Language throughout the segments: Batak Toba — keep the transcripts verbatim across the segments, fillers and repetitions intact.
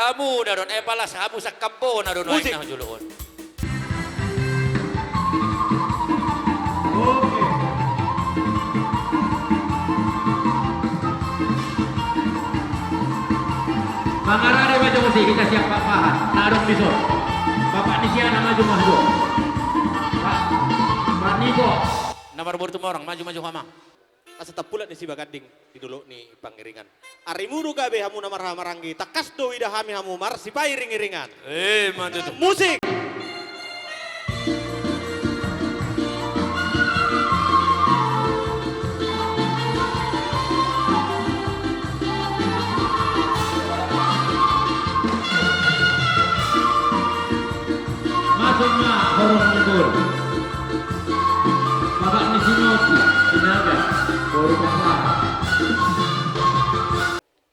Hamuna do on, eh, palas hamu sangkapna do on. Musik. Naeng na jolo on. Oke. Mangarade ma jo musik, hita siap papahan. Na adong dison. Bapak ni si Ana maju ma hamu. Pak, Pak Niko. Na marboru Tumorang, maju, maju hamu. Asa tampulat ni si Baganding di dolok ni Pangiringan. Arimu do gabe hamu na marhahamaranggi, tangkas do huida hami hamu marsipairingiringan. Eh, mantap. Musik. Masuk ma horong ni boru. Bapak ni si Noki, Sinaga, boru Pahlawan.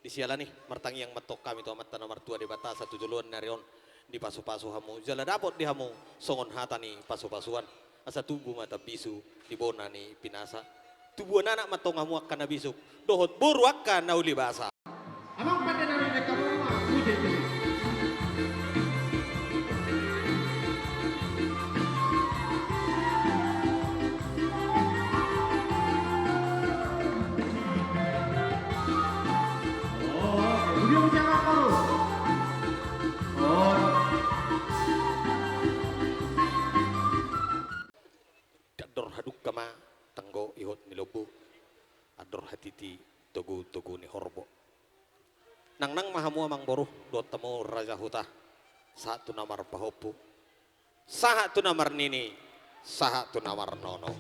Di siala ni i, martangiang ma antong hami tu Amanta na martua Debata asa tu joloan ni ari on dipasupasu hamu, jala dapot di hamu songon hata ni pasupasuan, asa tubu ma tambisu di bona ni pinasa. Tubuan anak ma antong hamu angka na bisuk, dohot boru angka na uli basa. Amang pande nami, baen hamu ma, uje, uje. Oh, uje, uje, apa lu? Oh. Andor hadungka ma tanggo ihot ni lombu. Andor hatiti togu-togu ni horbo. Nangnang ma hamu amangboru dohot hamu raja huta, sahat tu na marpahompu, sahat tu na marnini, sahat tu na marnono.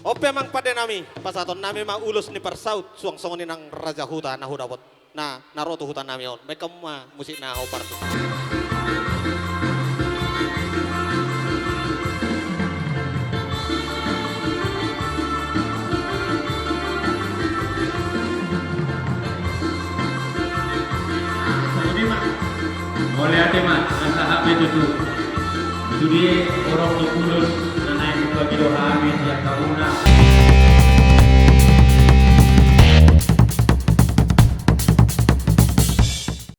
On pe amang pande nami, pasahaton nami ma ulos ni parsaut suang songon i nang raja huta na hudapot, na, na ro tu huta nami on. Baen hamu ma musik na hombar tu. Mauliate ma, mauliate ma, asa hape tutu. Sude horong ni ulos na naeng hubagi do hami sian hamuna.